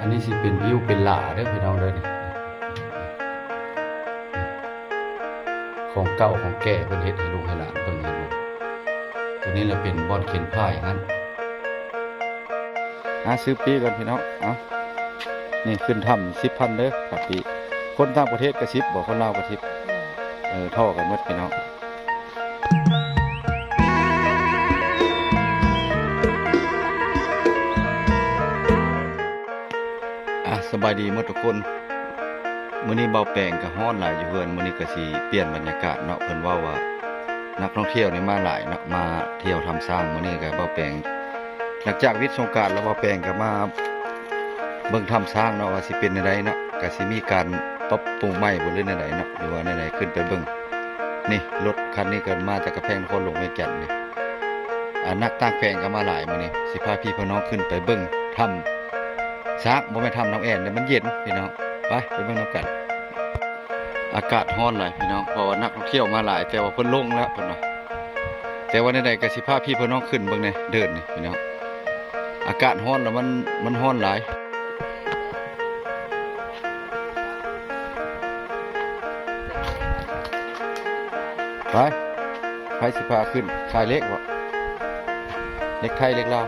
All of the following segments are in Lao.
ອັນນີ້ຊິເປັນວິວເປັນຫຼ້າເດີພີ່ນ້ອງເດີ ນີ້ ຂອງເກົ່າຂອງແກ່ເພິ່ນເຮັດໃຫ້ລູກໃຫ້ຫຼານເບິ່ງ ເຫັນບໍ່? ຕົວນີ້ລະເປັນບ່ອນເຂັນພາຍຫັ້ນ. ຫາຊື້ປີ້ກ່ອນພີ່ນ້ອງ. ເອົາ ນີ້ຂຶ້ນຖ້ຳສິບພັນເດີ ຄ່າປີ້. ຄົນຕ່າງປະເທດກະສິບບໍ? ຄົນລາວກະສິບ. ເອີ ທໍ່ກັນໝົດພີ່ນ້ອງ. ອ່ະ ສະບາຍດີໝົດທຸກຄົນ. ມື້ນີ້ບ່າວແປງກະຮ້ອນຫຼາຍຢູ່ເຮືອນ. ມື້ນີ້ກະຊິປ່ຽນບັນຍາກາດເນາະ. ເພິ່ນເວົ້າວ່ານັກທ່ອງທ່ຽວນີ້ມາຫຼາຍເນາະ ມາທ່ຽວຖ້ຳຊ້າງ. ມື້ນີ້ກະບ່າວແປງ ຫຼັງຈາກວິດສົງການແລ້ວ ບ່າວແປງກະມາເບິ່ງຖ້ຳຊ້າງເນາະ ວ່າຊິເປັນແນວໃດເນາະ. ກະຊິມີການປັບປຸງໃໝ່ບໍ່ ຫຼືແນວໃດເນາະ ຫຼືວ່າແນວໃດ ຂຶ້ນໄປເບິ່ງ. ນີ້ ລົດຄັນນີ້ກະມາຈາກກຳແພງນະຄອນຫຼວງວຽງຈັນນີ້. ອ່າ ນັກຕ່າງແຂວງກະມາຫຼາຍມື້ນີ້. ຊິພາພີ່ພານ້ອງຂຶ້ນໄປເບິ່ງຖ້ຳຊ້າງ ບໍ່ແມ່ນຖ້ຳນ້ຳແອ່ນເດີ ມັນເຢັນພີ່ນ້ອງ. ໄປ ໄປເບິ່ງນຳກັນ. ອາກາດຮ້ອນຫຼາຍພີ່ນ້ອງ ເພາະວ່ານັກທ່ອງທ່ຽວມາຫຼາຍ ແຕ່ວ່າເພິ່ນລົງແລ້ວເພິ່ນວ່າ. ແຕ່ວ່າແນວໃດກະຊິພາພີ່ພານ້ອງຂຶ້ນເບິ່ງແດ່ ເດີ່ນນີ້ພີ່ນ້ອງ. ອາກາດຮ້ອນລະມັນ ມັນຮ້ອນຫຼາຍ. ໄປ ໃຜຊິພາຂຶ້ນ? ຂາຍເລກບໍ? ເລກໄທ ເລກລາວ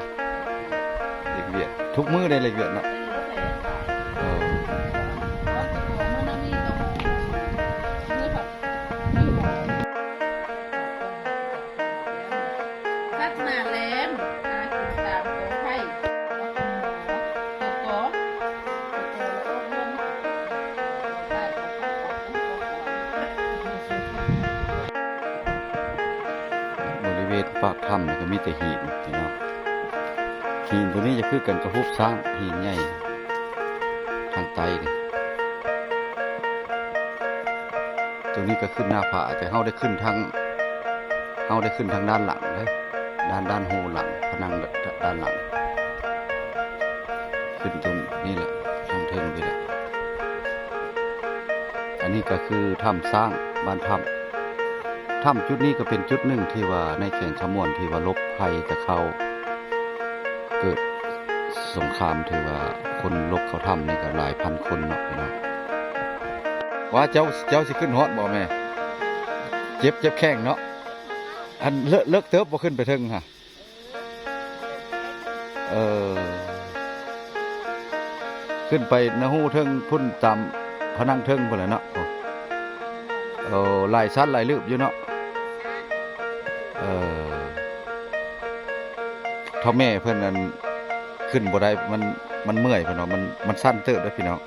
ເລກຫວຽດ. ທຸກມື້ໄດ້ເລກຫວຽດເນາະ. ເອີ ສັດໜ້າແຫຼມ ຫາກິນຕາມກົງໄຜ່. ບໍລິເວນປາກຖ້ຳນີ້ກະມີແຕ່ຫີນພີ່ນ້ອງ. ຫີນໂຕນີ້ຈະຄືກັນກັບຮູບຊ້າງ ຫີນໃຫຍ່ທາງໃຕ້ນີ້. ໂຕນີ້ກະຂຶ້ນໜ້າຜາ ແຕ່ເຮົາໄດ້ຂຶ້ນທາງ ເຮົາໄດ້ຂຶ້ນທາງດ້ານຫຼັງເດີ ດ້ານ ດ້ານຮູຫຼັງ ພະນັງດ້ານຫຼັງ. ຂຶ້ນຕົງນີ້ແຫຼະ ທາງເທິງນີ້ແຫຼະ. ອັນນີ້ກະຄືຖ້ຳຊ້າງ ບ້ານຖ້ຳ. ຖ້ຳຈຸດນີ້ກະເປັນຈຸດໜຶ່ງທີ່ວ່າໃນແຂວງຄຳມ່ວນ ທີ່ວ່າຫຼົບໄພຕະເຂົ້າ ເກີດສົງຄາມ ຖືວ່າຄົນຫຼົບເຂົ້າຖ້ຳນີ້ກະຫຼາຍພັນຄົນເນາະພີ່ນ້ອງ. ວ່າເຈົ້າ ເຈົ້າຊິຂຶ້ນຮອດບໍ່ແມ່? ເຈັບ ເຈັບແຂ້ງເນາະ. ອັນເລິກ ເລິກເຕີບບໍ່ ຂຶ້ນໄປເທິງຫະ? ເອີ ຂຶ້ນໄປນະຮູເທິງພຸ້ນ ຕາມພະນັງເທິງພຸ້ນແຫຼະເນາະ. ໂອ້ ຫຼາຍຊັ້ນຫຼາຍລືບຢູ່ເນາະ. ເອີ ເຖົ້າແມ່ເພິ່ນ ອັນ ຂຶ້ນບໍ່ໄດ້ ມັນ ມັນເມື່ອຍເພິ່ນວ່າ ມັນ ມັນຊັນເຕີບເດີພີ່ນ້ອງ.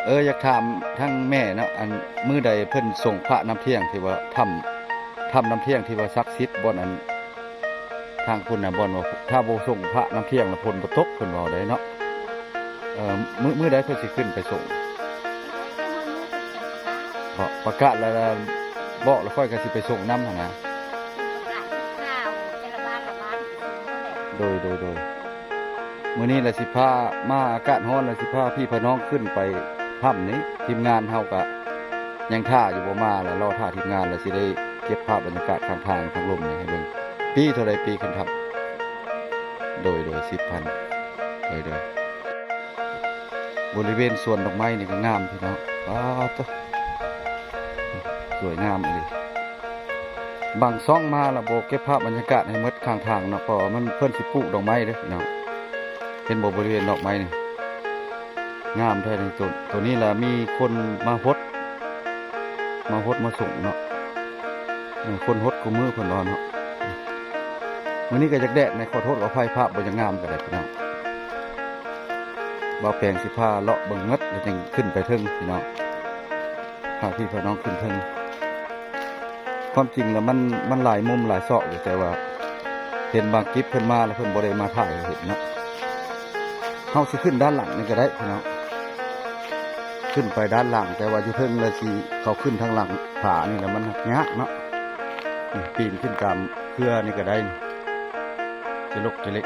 ເອີ ຢາກຖາມທາງແມ່ເນາະ ອັນ ມື້ໃດເພິ່ນສົງພະນ້ຳທ່ຽງ ທີ່ວ່າຖ້ຳ ຖ້ຳນ້ຳທ່ຽງທີ່ວ່າສັກສິດ ບ່ອນອັນທາງພຸ້ນນະ ບ່ອນວ່າຖ້າບໍ່ສົງພະນ້ຳທ່ຽງລະຝົນບໍ່ຕົກ ເພິ່ນເວົ້າໄດ້ເນາະ. ເອີ ມື້ ມື້ໃດເພິ່ນຊິຂຶ້ນໄປສົງ? ເພາະປະກາດລະ ລະບອກລະ ຂ້ອຍກະຊິໄປສົ່ງນຳຫັ້ນນະ. ໂດຍ ໂດຍ ໂດຍ. ມື້ນີ້ລະຊິພາ ມາອາກາດຮ້ອນລະຊິພາພີ່ພານ້ອງຂຶ້ນໄປຖ້ຳນີ້. ທີມງານເຮົາກະຍັງຖ້າຢູ່ບໍ່ມາລະ ລໍຖ້າທີມງານລະຊິໄດ້ເກັບພາບບັນຍາກາດຂ້າງທາງທາງລຸ່ມນີ້ໃຫ້ເບິ່ງ. ປີ້ເທົ່າໃດປີ້ຂຶ້ນຖ້ຳ? ໂດຍ ໂດຍ ສິບພັນ. ໂດຍ ໂດຍ. ບໍລິເວນສວນດອກໄມ້ນີ້ກະງາມພີ່ນ້ອງ. ປາດໂທ້ ສວຍງາມອີ່ຫຼີ. ບາງຊ່ອງມາລະບໍ່ເກັບພາບບັນຍາກາດໃຫ້ໝົດຂ້າງທາງເນາະ ເພາະວ່າມັນ ເພິ່ນຊິປູກດອກໄມ້ເດ້ພີ່ນ້ອງ. ເຫັນບໍ່ ບໍລິເວນດອກໄມ້ນີ້ ງາມແທ້ນີ້. ໂຕ ໂຕນີ້ລະມີຄົນມາຫົດ ມາຫົດມາສົງເນາະ. ເອີ ຄົນຫົດຄູ່ມື້ເພິ່ນວ່າເນາະ. ມື້ນີ້ກະຢາກແດດແດ່ ຂໍໂທດຂໍອະໄພ ພາບບໍ່ຢາກງາມກະໄດ້ພີ່ນ້ອງ. ບ່າວແປງຊິພາເລາະເບິ່ງໝົດ ລະຈຶ່ງຂຶ້ນໄປເທິງພີ່ນ້ອງ. ພາພີ່ພານ້ອງຂຶ້ນເທິງ. ຄວາມຈິງລະມັນ ມັນຫຼາຍມຸມຫຼາຍຊອກຢູ່ ແຕ່ວ່າເຫັນບາງຄລິບເພິ່ນມາລະເພິ່ນບໍ່ໄດ້ມາຖ່າຍໃຫ້ເຫັນເນາະ. ເຮົາຊິຂຶ້ນດ້ານຫຼັງນີ້ກະໄດ້ພີ່ນ້ອງ ຂຶ້ນໄປດ້ານຫຼັງ ແຕ່ວ່າຢູ່ເທິງລະຊິເຂົ້າຂຶ້ນທາງຫຼັງຜານີ້ລະ ມັນຍາກເນາະ. ນີ້ ປີນຂຶ້ນຕາມເຄືອນີ້ກະໄດ້ ຈະລົກຈະເລັກ.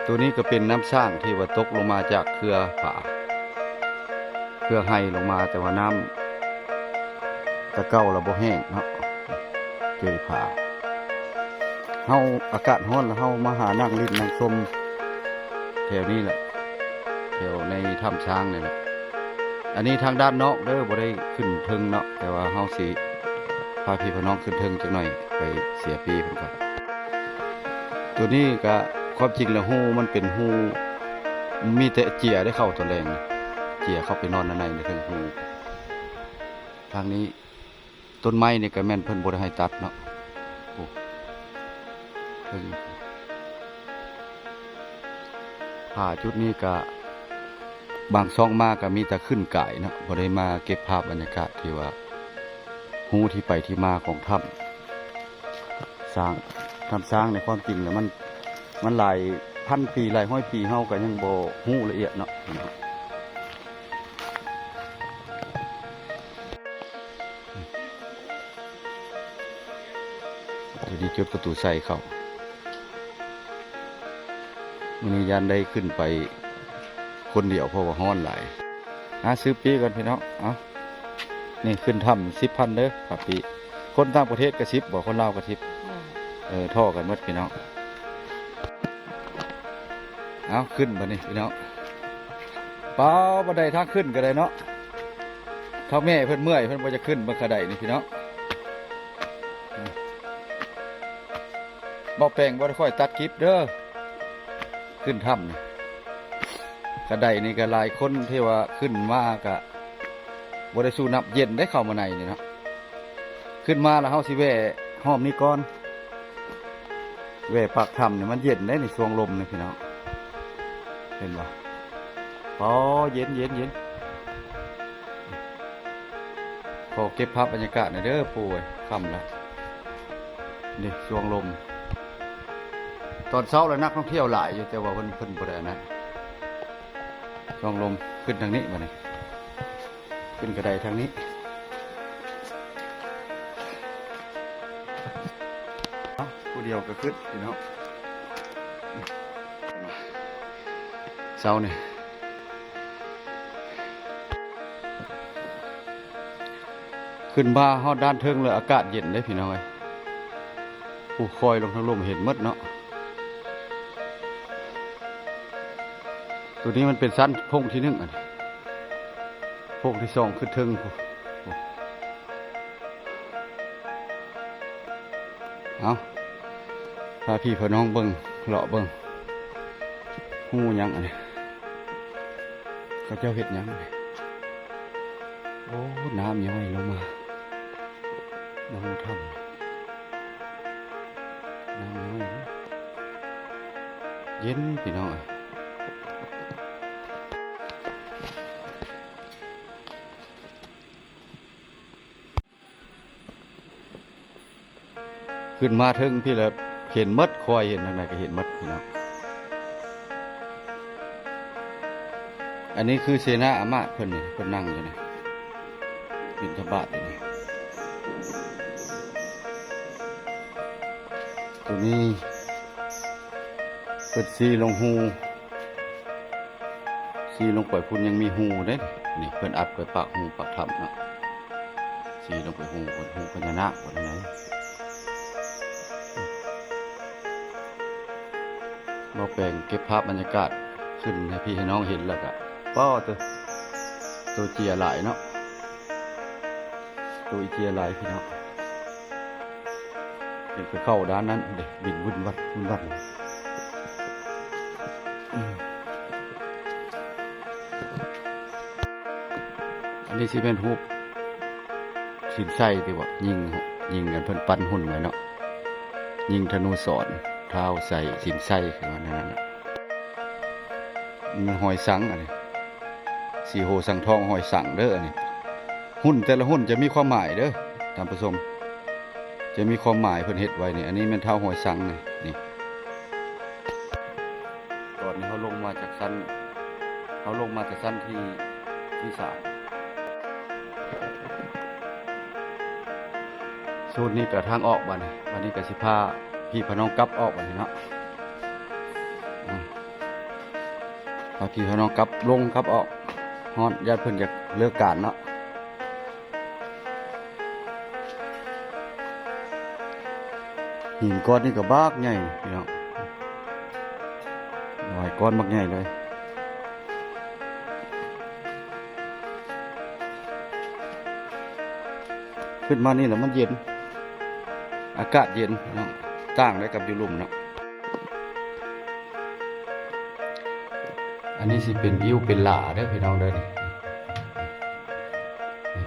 ໂຕນີ້ກະເປັນນ້ຳຊ້າງທີ່ວ່າຕົກລົງມາຈາກເຄືອຜາ ເຄືອໄຮ່ລົງມາ ແຕ່ວ່ານ້ຳແຕ່ເກົ່າລະບໍ່ແຫ້ງເນາະ. ເຈີຜາ ເຮົາອາກາດຮ້ອນແລ້ວ ເຮົາມາຫານັ່ງຫຼິ້ນນັ່ງຊົມແຖວນີ້ແຫຼະ ແຖວໃນຖ້ຳຊ້າງນີ້ແຫຼະ. ອັນນີ້ທາງດ້ານນອກເດີ ບໍ່ໄດ້ຂຶ້ນເທິງເນາະ ແຕ່ວ່າເຮົາຊິພາພີ່ພານ້ອງຂຶ້ນເທິງຈັກໜ່ອຍ ໄປເສຍຟຣີເພິ່ນກ່ອນ. ໂຕນີ້ກະຄວາມຈິງແລ້ວຮູມັນເປັນຮູ ມີແຕ່ເຈຍໄດ້ເຂົ້າຕອນແລງ ເຈຍເຂົ້າໄປນອນໃນໃນເທິງຮູ. ທາງນີ້ ຕົ້ນໄມ້ນີ້ກະແມ່ນເພິ່ນບໍ່ໄດ້ໃຫ້ຕັດເນາະ. ໂອ້ ເທິງ ຜາຈຸດນີ້ກະ ບາງຊ່ອງມາກະມີແຕ່ຂຶ້ນກາຍເນາະ ບໍ່ໄດ້ມາເກັບພາບບັນຍາກາດທີ່ວ່າ ຮູ້ທີ່ໄປທີ່ມາຂອງຖ້ຳຊ້າງ. ຖ້ຳຊ້າງໃນຄວາມຈິງແລ້ວມັນ ມັນຫຼາຍພັນປີ ຫຼາຍຮ້ອຍປີ ເຮົາກະຍັງບໍ່ຮູ້ລະອຽດເນາະ. ໂຕນີ້ຈຸດປະຕູໄຊເຂົ້າ. ມື້ນີ້ຢ້ານໄດ້ຂຶ້ນໄປຄົນດຽວ ເພາະວ່າຮ້ອນຫຼາຍ. ຫາຊື້ປີ້ກ່ອນພີ່ນ້ອງ. ເອົາ ນີ້ຂຶ້ນຖ້ຳສິບພັນເດີ ຄ່າປີ້. ຄົນຕ່າງປະເທດກະສິບບໍ? ຄົນລາວກະສິບ. ເອີ ທໍ່ກັນໝົດພີ່ນ້ອງ. ເອົາ ຂຶ້ນບາດນີ້ພີ່ນ້ອງ. ປາວ ບັນໄດທາງຂຶ້ນກະໄດ້ເນາະ. ເຖົ້າແມ່ເພິ່ນເມື່ອຍ ເພິ່ນບໍ່ຢາກຂຶ້ນເບິ່ງກະໄດນີ້ພີ່ນ້ອງ. ບໍ່ແປງບໍ່ໄດ້ຄ່ອຍຕັດກິບເດີ ຂຶ້ນຖ້ຳນີ້. ກະໄດນີ້ກະຫຼາຍຄົນທີ່ວ່າຂຶ້ນມາກະບໍ່ໄດ້ສູ້ນັບ ເຢັນໄດ໋ເຂົ້າມາໃນນີ້ເນາະ. ຂຶ້ນມາແລ້ວເຮົາຊິແວ່ຮອບນີ້ກ່ອນ ແວ່ປາກຖ້ຳນີ້ ມັນເຢັນໄດ໋ ໃນຊ່ວງລົມນີ້ພີ່ນ້ອງ. ເຫັນບໍ່? ອໍ ເຢັນ ເຢັນ ເຢັນ. ຂໍເກັບພາບບັນຍາກາດໜ່ອຍເດີ. ໂອ້ຍ ຄ່ຳລະ ນີ້ຊ່ວງລົມ. ຕອນເຊົ້າລະນັກທ່ອງທ່ຽວຫຼາຍຢູ່ ແຕ່ວ່າເພິ່ນ ເພິ່ນບໍ່ໄດ້ອັນນັ້ນ. ຊ່ວງລົມ. ຂຶ້ນທາງນີ້ບາດນີ້ ຂຶ້ນກະໄດທາງນີ້. ເອົ້າ ຜູ້ດຽວກະຂຶ້ນພີ່ນ້ອງ. ເຊົ້ານີ້ ຂຶ້ນມາຮອດດ້ານເທິງແລ້ວ ອາກາດເຢັນເດ້ພີ່ນ້ອງເອີຍ. ໂອ້ ຄ່ອຍລົງທາງລຸ່ມເຫັນໝົດເນາະ. ໂຕນີ້ມັນເປັນຊັ້ນໂພງທີໜຶ່ງ ອັນນີ້ໂພງທີສອງຂຶ້ນເທິງພຸ້ນ. ເອົາ ພາພີ່ພານ້ອງເບິ່ງ ເລາະເບິ່ງ. ຮູຫຍັງອັນນີ້? ເຂົາເຈົ້າເຮັດຫຍັງອັນນີ້? ໂອ້ ນ້ຳຍ້ອຍລົງມາ ນ້ຳຖ້ຳ ນ້ຳຍ້ອຍ ເຢັນພີ່ນ້ອງເອີຍ. ຂຶ້ນມາເທິງພີ້ລະເຫັນໝົດ ຄວາຍເຫັນທາງໃດກະເຫັນໝົດພີ່ນ້ອງ. ອັນນີ້ຄືເສນາອາມາດເພິ່ນນີ້ ເພິ່ນນັ່ງຢູ່ນີ້ ບິນທະບາດຢູ່ນີ້. ໂຕນີ້ເພິ່ນຊີ້ລົງຮູ ຊີ້ລົງໄປພຸ້ນຍັງມີຮູເດ້. ນີ້ເພິ່ນອັດໄປປາກຮູປາກຖ້ຳເນາະ ຊີ້ລົງໄປຮູພຸ້ນ ຮູພະຍານາກພຸ້ນໃດ. ບໍ່ແປງເກັບພາບບັນຍາກາດຂຶ້ນໃຫ້ພີ່ໃຫ້ນ້ອງເຫັນແລ້ວກະ ປ້າໂຕ ໂຕເຈຍຫຼາຍເນາະ ໂຕອີເຈຍຫຼາຍພີ່ນ້ອງ. ເປັນໄປເຂົ້າດ້ານນັ້ນເດ້ ບິນວຸ້ນວັດວຸ້ນວັດ. ອືມ ອັນນີ້ຊິແມ່ນຮູບສິນໄຊຕິບໍ? ຍິງ ຍິງ ອັນເພິ່ນປັ້ນຫຸ່ນໄວ້ເນາະ ຍິງທະນູສອນ ທ້າວໄຊ ສິນໄຊ ຄືວ່າແນວນັ້ນນະ. ມີຫອຍສັງອັນນີ້ ສີໂຫສັງທອງ ຫອຍສັງເດີອັນນີ້. ຫຸ່ນແຕ່ລະຫຸ່ນຈະມີຄວາມໝາຍເດີທ່ານຜູ້ຊົມ ຈະມີຄວາມໝາຍເພິ່ນເຮັດໄວ້ນີ້. ອັນນີ້ແມ່ນທ້າວຫອຍສັງນີ້ ນີ້. ຕອນນີ້ເຮົາລົງມາຈາກຊັ້ນ ເຮົາລົງມາແຕ່ຊັ້ນທີ ທີສາມ. ໂຊນນີ້ກະທາງອອກບາດນີ້ ບາດນີ້ກະຊິພາພີ່ພານ້ອງກັບອອກບາດນີ້ເນາະ. ອືມ ພາພີ່ພານ້ອງກັບລົງກັບອອກ ຮ້ອນ ຢ້ານເພິ່ນຢາກເລີກການເນາະ. ຫີນກ້ອນນີ້ກໍບັກໃຫຍ່ພີ່ນ້ອງ, ຫຼາຍກ້ອນບັກໃຫຍ່ເລີຍ. ຂຶ້ນມານີ້ແຫຼະມັນເຢັນ, ອາກາດເຢັນເນາະ, ຕ່າງໄດ້ກັບຢູ່ລຸ່ມເນາະ. ອັນນີ້ຊິເປັນອິ້ວເປັນຫຼາເດີພີ່ນ້ອງເດີ. ນີ້ ນີ້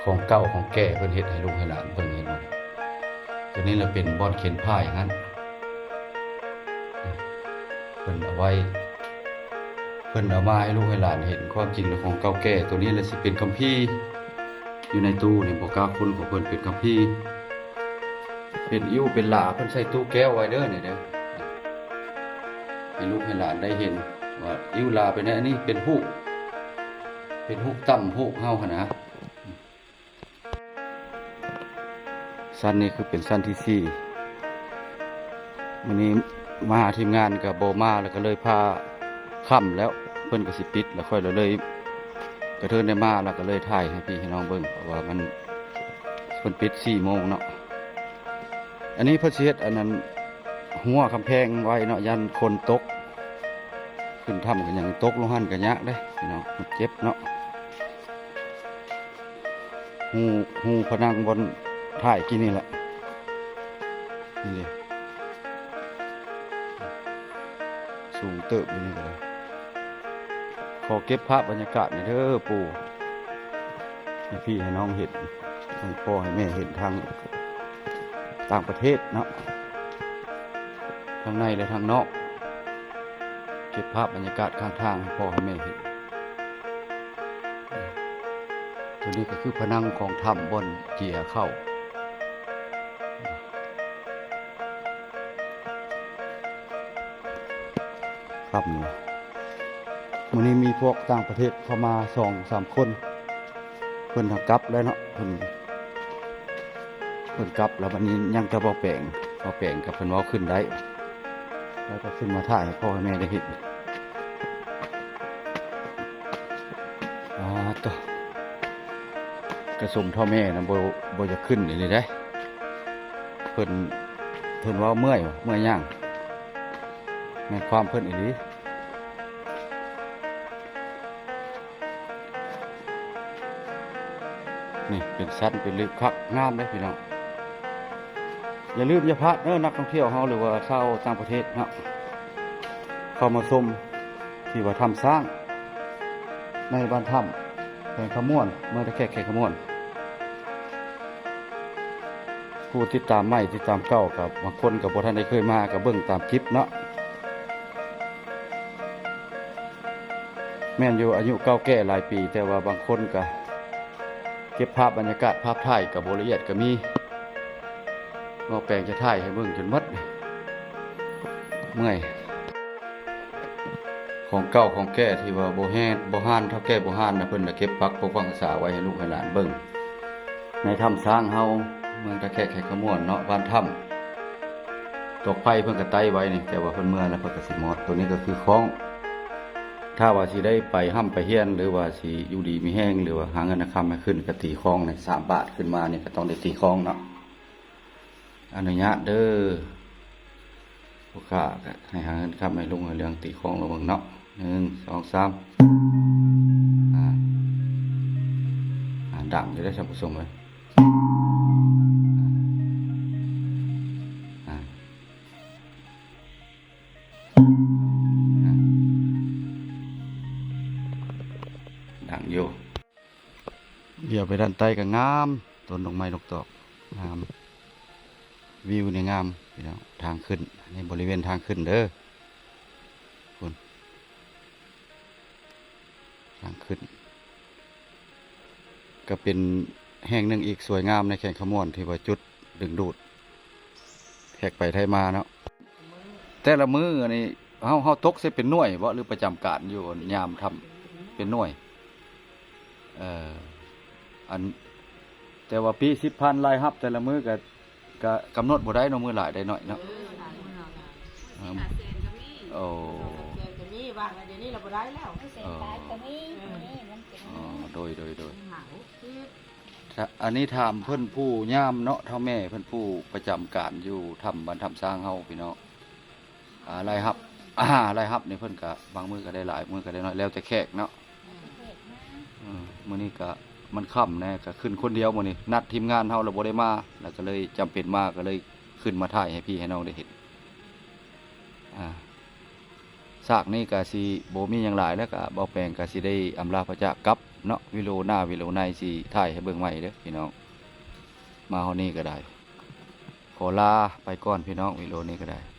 ຂອງເກົ່າຂອງແກ່ເພິ່ນເຮັດໃຫ້ລູກໃຫ້ຫຼານເບິ່ງ ເຫັນບໍ່? ຕົວນີ້ລະເປັນບ່ອນເຂັນພາຍຫັ້ນ, ເພິ່ນເອົາໄວ້ ເພິ່ນເອົາມາໃຫ້ລູກໃຫ້ຫຼານເຫັນ. ຄວາມຈິງລະຂອງເກົ່າແກ່, ຕົວນີ້ລະຊິເປັນຄຳພີຢູ່ໃນຕູ້ນີ້, ບໍ່ກ້າຄົ້ນຂອງເພິ່ນ, ເປັນຄຳພີ ເປັນອິ້ວເປັນຫຼາ. ເພິ່ນໃສ່ຕູ້ແກ້ວໄວ້ເດີນີ້ເດີ, ໃຫ້ລູກໃຫ້ຫຼານໄດ້ເຫັນວ່າອິ້ວຫຼາເປັນແນວນີ້, ເປັນຮູບ ເປັນຮູບຕ່ຳຮູບເຮົາຫັ້ນນະ. ຊັ້ນນີ້ຄືເປັນຊັ້ນທີສີ່. ມື້ນີ້ມາຫາທີມງານກໍບໍ່ມາ ແລ້ວກໍເລີຍພາຄ່ຳແລ້ວ, ເພິ່ນກໍຊິປິດແລ້ວ, ຂ້ອຍລະເລີຍກະເທີນໄດ້ມາ ແລ້ວກໍເລີຍຖ່າຍໃຫ້ພີ່ໃຫ້ນ້ອງເບິ່ງ, ເພາະວ່າມັນ ເພິ່ນປິດສີ່ໂມງເນາະ. ອັນນີ້ເພິ່ນຊິເຮັດອັນນັ້ນ ຮົ້ວກຳແພງໄວ້ເນາະ, ຢ້ານຄົນຕົກ. ຂຶ້ນຖ້ຳກໍຫຍັງ, ຕົກລົງຫັ້ນກໍຍາກເດ້ພີ່ນ້ອງ, ມັນເຈັບເນາະ. ຮູ ຮູຜະນັງບ່ອນຖ່າຍກີ້ນີ້ແຫຼະ, ນີ້ເດ້ ສູງເຕີບຢູ່ນີ້ກໍໄດ້. ຂໍເກັບພາບບັນຍາກາດໜ່ອຍເດີປູ່ ໃຫ້ພີ່ໃຫ້ນ້ອງເຫັນ, ໃຫ້ພໍ່ໃຫ້ແມ່ເຫັນທາງຕ່າງປະເທດເນາະ, ທັງໃນ ແລະ ທາງນອກ. ເກັບພາບບັນຍາກາດຂ້າງທາງໃຫ້ພໍ່ໃຫ້ແມ່ເຫັນ. ຕົວນີ້ກໍຄືຜະນັງຂອງຖ້ຳບ່ອນເຈຍເຂົ້າ. ຄ່ຳເນາະ, ມື້ນີ້ມີພວກຕ່າງປະເທດເຂົ້າມາສອງສາມຄົນ, ເພິ່ນຫາກັບແລ້ວເນາະ, ເພິ່ນ ເພິ່ນກັບແລ້ວ. ບັດນີ້ຍັງແຕ່ເວົ້າແປງ, ເວົ້າແປງກັບເພິ່ນເວົ້າຂຶ້ນໄດ້, ແລ້ວກໍຂຶ້ນມາຖ່າຍໃຫ້ພໍ່ໃຫ້ແມ່ໄດ້ເຫັນ. ອາໂຕ ກະສົມເຖົ້າແມ່ນະ ບໍ່ ບໍ່ຢາກຂຶ້ນອີ່ຫຼີເດ້. ເພິ່ນ ເພິ່ນເວົ້າເມື່ອຍ ເມື່ອຍຍ່າງ, ແມ່ນຄວາມເພິ່ນອີ່ຫຼີ. ນີ້ເປັນຊັ້ນເປັນລິບຄັກງາມເດ້ພີ່ນ້ອງ. ຢ່າລືມຢ່າພາດເດີ ນັກທ່ອງທ່ຽວເຮົາ ຫຼືວ່າຊາວຕ່າງປະເທດເນາະ, ເຂົ້າມາຊົມທີ່ວ່າຖ້ຳຊ້າງໃນບ້ານຖ້ຳ ແຂວງຄຳມ່ວນ, ເມືອງທ່າແຂກ ແຂວງຄຳມ່ວນ. ຜູ້ຕິດຕາມໃໝ່ ຕິດຕາມເກົ່າ ກໍບາງຄົນກໍບໍ່ທັນໄດ້ເຄີຍມາ ກໍເບິ່ງຕາມຄລິບເນາະ. ແມ່ນຢູ່ ອາຍຸເກົ່າແກ່ຫຼາຍປີ, ແຕ່ວ່າບາງຄົນກໍເກັບພາບບັນຍາກາດ ພາບຖ່າຍກໍບໍ່ລະອຽດກໍມີ. ເວົ້າແປງຈະຖ່າຍໃຫ້ເບິ່ງຈົນໝົດ, ເມື່ອຍ. ຂອງເກົ່າຂອງແກ່ທີ່ວ່າບໍ່ແຮດ ບໍ່ຮ້ານ ເຖົ້າແກ່ບໍ່ຮ້ານນະ, ເພິ່ນລະເກັບປັກປົກປັກຮັກສາໄວ້ໃຫ້ລູກໃຫ້ຫຼານເບິ່ງ. ໃນຖ້ຳຊ້າງເຮົາ ເມືອງທ່າແຂກ ແຂວງຄຳມ່ວນເນາະ, ບ້ານຖ້ຳ ຕອກໄຟເພິ່ນກໍໄຕ້ໄວ້ນີ້, ແຕ່ວ່າເພິ່ນເມືອແລ້ວເພິ່ນກໍຊິມອດ. ໂຕນີ້ກໍຄືຄ້ອງ, ຖ້າວ່າຊິໄດ້ໄປຮ່ຳໄປຮຽນ ຫຼືວ່າຊິຢູ່ດີມີແຮງ ຫຼືວ່າຫາເງິນຫາຄຳໃຫ້ຂຶ້ນ ກໍຕີຄ້ອງໃນສາມບາດຂຶ້ນມານີ້ ກໍຕ້ອງໄດ້ຕີຄ້ອງເນາະ. ອະນຸຍາດເດີ ຜູ້ຂ້າກໍໃຫ້ຫາເງິນຄຳໃຫ້ລຸງໃຫ້ເຫຼືອງ, ຕີຄ້ອງລອງເບິ່ງເນາະ. ໜຶ່ງ ສອງ ສາມ. ອາ ອາ ດັງຢູ່ເດ້ທ່ານຜູ້ຊົມເອີຍ. ອາ ອາ ອາ ດັງຢູ່. ຫຼຽວໄປດ້ານໃຕ້ກໍງາມ, ຕົ້ນດອກໄມ້ດອກຕອກງາມ, ວິວນີ້ງາມພີ່ນ້ອງ. ທາງຂຶ້ນ, ອັນນີ້ບໍລິເວນທາງຂຶ້ນເດີ ພຸ້ນ ທາງຂຶ້ນ. ກໍເປັນແຫ່ງໜຶ່ງອີກສວຍງາມໃນແຂວງຄຳມ່ວນ ທີ່ວ່າຈຸດດຶງດູດແຂກໄປໄທມາເນາະ. ແຕ່ລະມື້ນີ້ເຮົາ ເຮົາຕົກໃສ່ເປັນໜ່ວຍບໍ ຫຼືປະຈຳການຢູ່ຍາມຄ່ຳເປັນໜ່ວຍ? ເອີ ອັນ ແຕ່ວ່າປີສິບພັນລາຍຮັບແຕ່ລະມື້ກໍ ກໍກຳນົດບໍ່ໄດ້ເນາະ, ມື້ຫຼາຍໄດ້ໜ້ອຍເນາະ. ເອີ ຫຼາຍມື້ເນາະ ເອີ ຫ້າແສນກໍມີ ໂອ້ ສອງສາມແສນກໍມີ, ວ່າແລ້ວດຽວນີ້ລະບໍ່ໄດ້ແລ້ວ ຫ້າແສນປາຍກໍມີ. ເອີ ນີ້ມັນເປັນ ອໍ ໂດຍ ໂດຍ ໂດຍ ຫ້າຫົກສິບ. ກະອັນນີ້ຖາມເພິ່ນຜູ້ຍາມເນາະ ເຖົ້າແມ່ເພິ່ນຜູ້ປະຈຳການຢູ່ຖ້ຳບ້ານຖ້ຳຊ້າງເຮົາພີ່ນ້ອງ. ອ່າ ລາຍຮັບ ອ່າ ລາຍຮັບນີ້ເພິ່ນກະບາງມື້ກະໄດ້ຫຼາຍ ມື້ກະໄດ້ໜ້ອຍ ແລ້ວແຕ່ແຂກເນາະ. ອືມ ມື້ນີ້ກະມັນຄ່ຳແດ່ ກະຂຶ້ນຄົນດຽວມື້ນີ້ ນັດທີມງານເຮົາລະບໍ່ໄດ້ມາ ລະກະເລີຍຈຳເປັນມາ ກະເລີຍຂຶ້ນມາຖ່າຍໃຫ້ພີ່ໃຫ້ນ້ອງໄດ້ເຫັນ. ອ່າ ສາກນີ້ກະຊິບໍ່ມີຫຍັງຫຼາຍແລ້ວ ກະບ່າວແປງກະຊິໄດ້ອຳລາພາຈາກກັບເນາະ. ວິດີໂອໜ້າ ວິດີໂອໃນຊິຖ່າຍໃຫ້ເບິ່ງໃໝ່ເດີພີ່ນ້ອງ. ມາຮອດນີ້ກະໄດ້ ຂໍລາໄປກ່ອນພີ່ນ້ອງ ວິດີໂອນີ້ກະໄດ້.